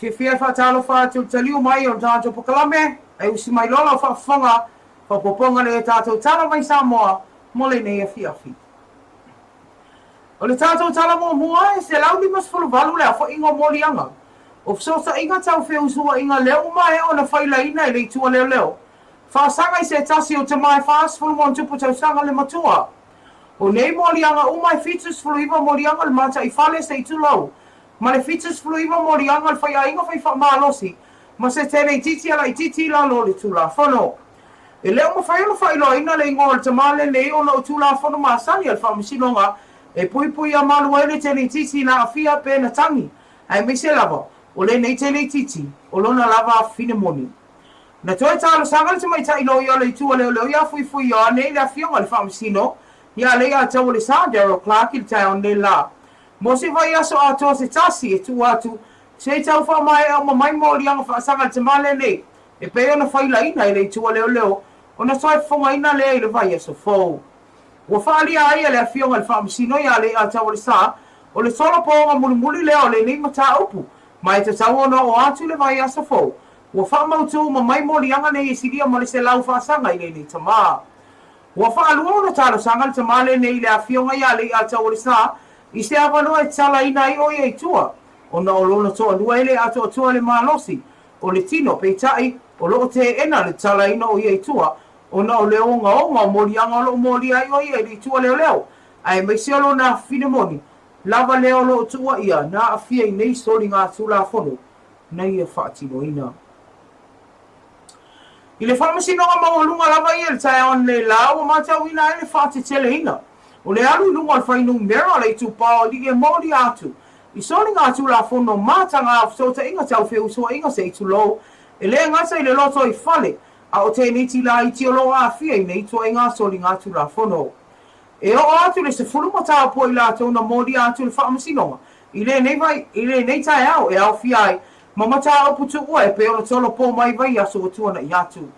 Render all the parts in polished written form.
Fiafia e faatalofa atu i le taliu mai o le tatou polokalame, e usi mai loa lau faafofoga, faaopoopoga lea tatou tala mai Samoa mo lenei afiafi. O le tatou tala muamua, e 158 le aofaiga o moliaga o fesootaiga tau feusuaiga lea ua maea ona failaina e le Itu a Leoleo faasaga i se tasi o tama e 40+ tausaga le matua. O nei moliaga uma e 79 moliaga o le mataifale se i tulou ma le 79 moliaga o le faiaiga fai faamalosi ma se teneititi a laitiiti i lalo o le Tulafono. E le o mafai ona faailoaina le igoa o le tama lenei ona o Tulafono masani a le Faamasinoga e puipuia malu ai le teneititi na aafia pe na tagi, aemaise lava o lenei teneititi o lona lava afafine moni. Na toe talosaga le tamaitai loia o le Itu a Leoleo ia Fuifui Ioane i le Afioga i le Faamasino ia Leiataualesa Daryl Clarke i le taeao nei la mo se vaiaso atoa se tasi e tuu atu se i tau faamaea uma mai moliaga faasaga i le tama lenei e pei ona failaina e le Itu a Leoleo ona toe fofogaina lea i le vaiaso fou. Ua faaalia ai e le Afioga i le Faamasino ia Leiataualesa o le tolopoga mulimuli lea o lenei mataupu ma e tatau ona oo atu i le vaiaso fou Ua faamautu uma mai moliaga nei e silia ma le 100 faasaga i lenei tama. Ua faalua ona talosaga le tama lenei i le afioga ia Leiataualesa i se avanoa e tatalaina ai o ia i tua, ona o lona toalua e le atoatoa le malosi o le tino, peitai, o lo o teena le tatalaina o ia i tua ona o le ogaoga o moliaga o lo o molia ai o ia i le itu a leoleo, aemaise o lona afafine moni lava lea o lo o tuua ia na aafia i nei soligatulafono na ia faatinoina. I le faamasinoga maualuga lava ia i le taeao analeila ua matauina ai le faateteleina o le alu i luga o le fuainumera o le itupa o alii e molia atu i soligatulafono mataga o fesootaiga tau feusuaiga se i tulou e le gata i le loto i fale a o teneti laiti o lo o aafia i nei ituaiga soligatulafono. E oo atu i le 10 mataupu o i latou na molia atu i le faamasinoga I lenei vai, i lenei taeao e aofia ai ma mataupu tuua e pei ona tolopo mai vaiaso ua tuana'i atu.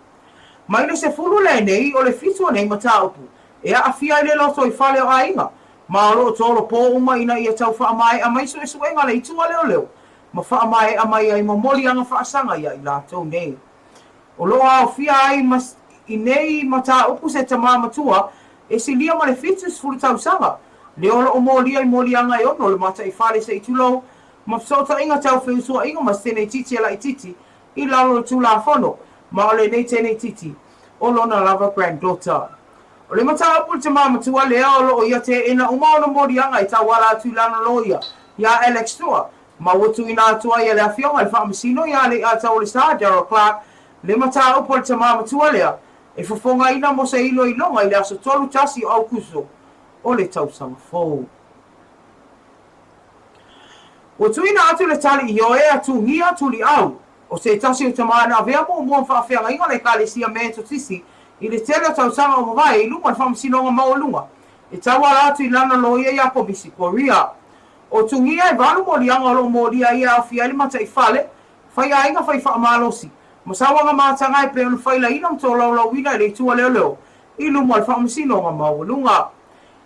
Mai le 10 lenei o le fitu o nei mataupu e aafia ai le loto i fale o aiga, ma o lo o tolopo uma ina ia tau faamaea mai suesuega a le itu a leoleo ma faamaea mai ai ma moliaga faasaga ia i latou nei. O lo o aofia ai ma i nei mataupu se tama matua e silia ma le 70 tausaga, lea o lo o molia i moliaga e ono o le mataifale se i tulou ma fesootaiga tau feusuaiga ma se teneititi a laititi i lalo o le Tulafono, ma o lenei teneititi o lona lava granddaughter. O le mataupu i le tama matua lea o lo o ia teena uma ona moliaga e tauala atu i lana loia ia Alex Tua ma ua tuuina atu ai e le Afioga i le Faamasino ia Leiataualesa Daryl Clarke le mataupu a le tama matua lea e fofogaina mo se iloiloga i le aso 31 o Aukuso o le tausaga fou. Ua tuuina atu le tali ioe a Tugia Tuliau, o se tasi o tama na avea muamua ma faafeagaiga o le Ekalesia Metotisi i le tele o tausaga ua mavae i luma o le Faamasinoga Maualuga e tauala atu i lana loia ia Komisi Korea. O Tugia e valu moliaga o lo o molia ai e aofia ai le mataifale, faiaiga fai faamalosi, ma sauaga mataga e pei ona failaina ma tolaulauina e le Itu a Leoleo i luma o le Faamasinoga Maualuga.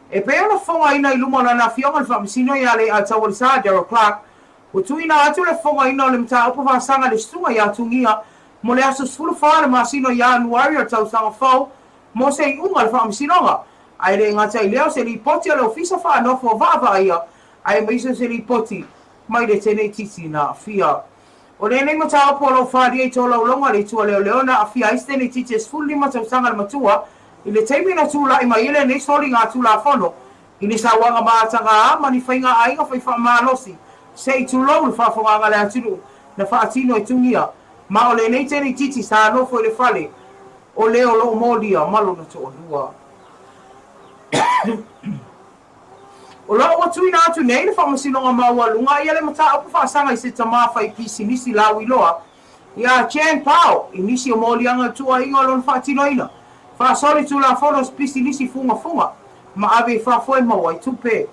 E pei ona fofogaina i luma o lana afioga le Faamasino ia Leiataualesa Daryl Clarke, ua tuuina atu le fofogaina o le mataupu faasaga i le susuga ia Tugia mo le aso 14 o le masina o Ianuari o le tausaga fou mo se iuga o le Faamasinoga, ae le gata i lea o se lipoti a le Ofisa Faanofo Vaavaaia aemaise o se lipoti mai le teneititi na aafia. O lenei mataupu o lo o faaalia i tolaulauga a le Itu a Leoleo na aafia ai se teneititi e 15 tausaga le matua i le taimi na tulai mai ai lenei soligatulafono i ni sauaga matagā ma ni faiga aiga fai faamalosi se i tulou le faafogaaga a le atunuu na faatino e Tugia ma o lenei teneititi sa nofo i le fale o le o lo o molia ma lona toalua. O lo o ua tuuina atu nei le Faamasinoga Maualuga ia le mataupu faasaga i se tama fai pisinisi lauiloa ia Jan Pao i nisi o moliaga o le tuuaiga o lona faatinoina faasoli tulafono o se pisinisi fugafuga ma ave i fafo e maua ai tupe.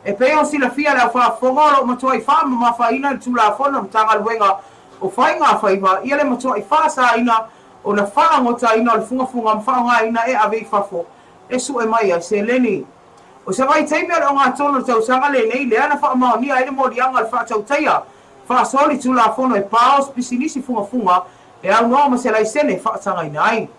E pei ona silafia e le aufaafofoga o lo o matuai faamamafaina i le Tulafono a Matagaluega o Faiga Faiva ia le matuai faasaina ona faagotaina o le fugafuga ma faaaogaina e ave i fafo e sue mai ai seleni. O se vaitaimi o le ogatotonu o le tausaga lenei lea na faamaonia ai le moliaga o le faatautaia Faasoli Tulafono e pao se pisinisi fugafuga e aunoa ma se laisene e faatagaina ai.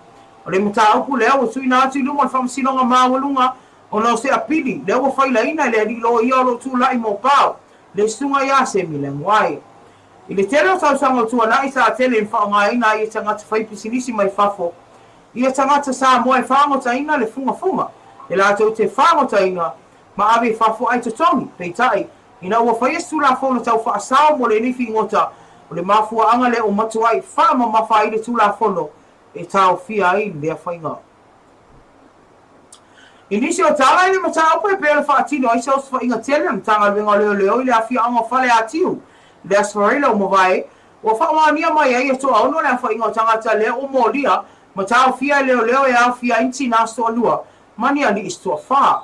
O le mataupu lea ua tuuina atu i luma o le Faamasinoga Maualuga ona o se apili lea ua failaina e le alii loia o lo o tulai mo Pao, le Susuga ia Semi Leaguai. I le tele o tausaga o tuanai sa tele ina faaaogaina ai e tagata faipisinisi mai fafo ia tagata Samoa e faagotaina le fugafuga e latou te faagotaina ma ave i fafo ae totogi. Peitai, ina ua faia se Tulafono tau faasao mo lenei figota, o le mafuaaga lea ua matuai faamamafa ai le Tulafono e taofia ai lea faiga. I nisi o tala i le mataupu e pei ona faatino ai se osofaiga tele a le Matagaluega o Leoleo i le afiaoga o Faleatiu i le Aso Faraile ua mavae, ua faamaonia mai ai e toaono le aofaiga o tagata lea ua molia ma taofia e leoleo e aofia ai ni tina se toalua ma ni alii se toafa.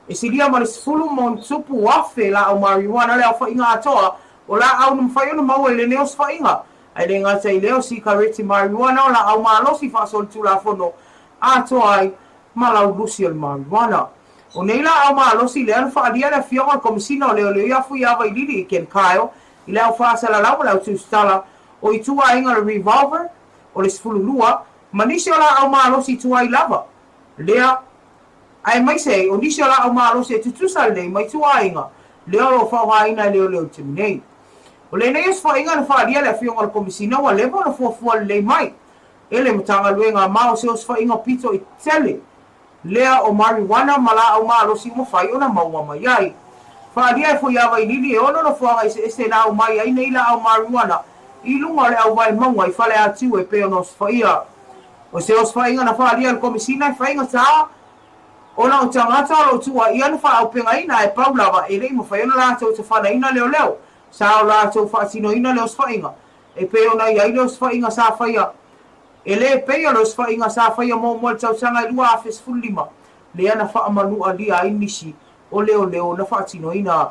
E silia ma le 10,000 laau marijuana le aofaiga atoa o laau na mafai ona maua i lenei osofaiga, ae le gata i lea o sikareti marijuana o laau malosi faasolitulafono atoa ai ma laulusi o le marijuana. O nei laau malosi lea na faaalia e le Afioga i le Komesina o Leoleo ia Fuiava Ilili i Ken Kyle i le au faasalalau ma le au tusitala o ituaiga o le revolver o le 12 ma nisi o laau malosi tuai lava lea aemaise ai o nisi o laau malosi e tutusa lelei ma ituaiga lea o lo o faaaogaina e leoleo i le taimi nei. O lenei osofaiga na faaalia e le Afioga i le Komesina ua leva ona fuafua lelei mai e le Matagaluega ma o se osofaiga pito i tele lea o marijuana ma laau malosi ua mafai ona maua mai ai. Faaalia e Fuiava Ilili e ono nofoaga eseese na aumai ai nei laau marijuana i luga o le auvae mauga i Faleatiu e pei ona osofaia. O se osofaiga na faaalia e le Komesina e faigata ona o tagata o lo o tuuaia na faaaupegaina ae pau lava e le i mafai ona latou tafanaina leoleo sa o latou faatinoina le osofaiga e pei ona i ai le osofaiga sa faia E le pei o le osofaiga sa faia muamua i le tausaga e 2015, lea na faamanualia ai nisi o leoleo na faatinoina.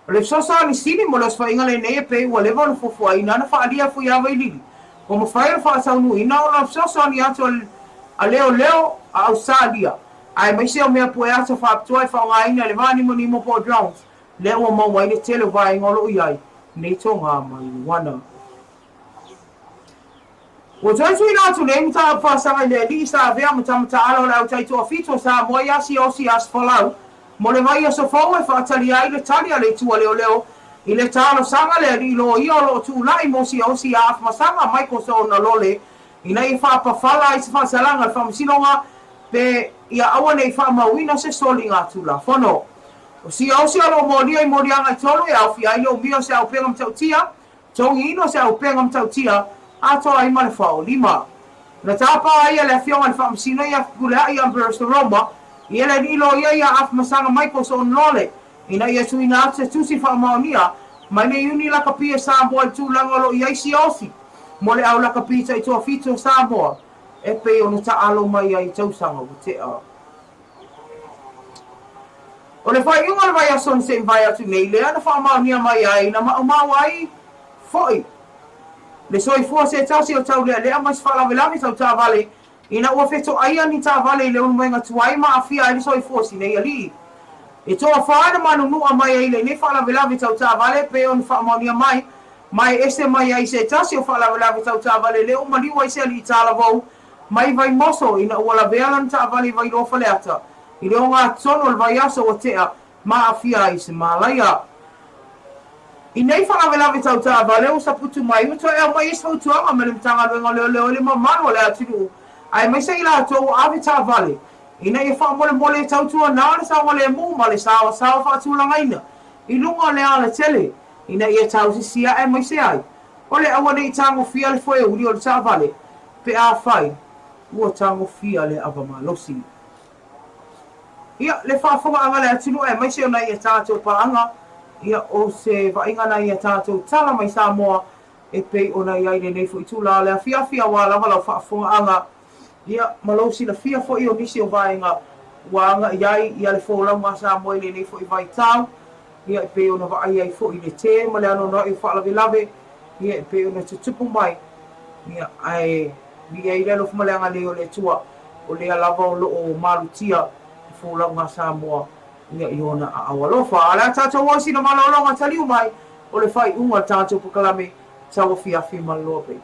O le fesoasoani sili mo le osofaiga lenei e pei ua leva ona fuafuaina na faaalia e Fuiava Ilili, ua mafai ona faataunuuina ona o le fesoasoani atu a leoleo a Ausetalia, aemaise o mea pueata faapitoa e faaaogaina i le vānimonimo po o drones, lea ua maua ai le tele o vaega o lo o i ai nei toga mariuana. Ua toe tuuina atu nei mataupu faasaga i le alii sa avea ma tama taalo o le au taitoafitu o Samoa ia Siaosi Asofolau mo le vaiaso fou e faatalia ai le tali a le itu a leoleo i le talosaga a le alii loia o lo o tulai mo Siaosi ia Afamasaga Michael Soona Lole ina ia faapafala ai se faasalaga i le faamasinoga pe ia aua ne i faamauina se soliga Tulafono. O Siaosi o lo o molia i moliaga e tolu e aofia ai le umia o se auupega matautia, Togiina o se aupega matautia atoa ai ma le faolima. Na tapa ai e le Afioga i le Faamasino ia Fepuleai Ambrose Roma i ele alii loia ia Afamasaga Michael Soonlole ina ia tuuina atu se tusi faamaonia mai le Iuni Lakapi e Samoa i le tulaga o lo o i ai siaosi mo le au lakapi taitoafitu o Samoa e pei ona taalo mai ai i tausaga ua tea. O le faaiuga o le vaiaso na se i mavae atu nei lea na faamaonia mai ai na maumau ai foi le soifua se tasi o taulealea mai se faalavelave tau taavale ina ua fetoaia ni taavale i le ulumaega tuai ma aafia ai le soifua o si nei alii. E toafa na manunua mai ai lenei faalavelave tau taavale pei ona faamaonia mai ma e ese mai ai se tasi o faalavelave tau taavale lea ua maliu ai se alii talavou mai Vaimoso ina ua lavea lana taavale i Vailoa Faleata i le ogatotonu o le vaiaso ua tea ma aafia ai se malaia. I nei faalavelave tau taavale ua saputu mai, ua toe aumai ai se fautuaga mai le Matagaluega o Leoleo i le mamalu o le atunuu aemaise i latou ua ave taavale ina ia faamolemole e tautuana le saogalemu ma le saoasaoa faatulagaina i luga o le alatele ina ia tausisia aemaise ai o le aua ne i tagofia le foeuli o le taavale pe afai ua tagofia le ava malosi. Ia, le faafogaaga a le atunuu aemaise o nai a tatou paaga, ia, o se vaaiga nai a tatou tala mai Samoa e pei ona i ai lenei foi itula o le afiafi aua lava lau faafogaaga, ia, ma lou silafia foi o nisi o vaega ua agai ai ia le folauga a Samoa i lenei foi vaitau, ia, e pei ona vaai ai foi i le tē ma le anoanoai o faalavelave, ia, e pei ona tutupu mai, ia, ae viia ai le alofa ma le agalelei o le Atua, o lea lava o lo o malutia le folauga a Samoa, ia, i ona aao alofa. A o le a tatou o i sina malologa taliu mai, o le faaiuga o le tatou polokalame tauafiafi maloloa baby.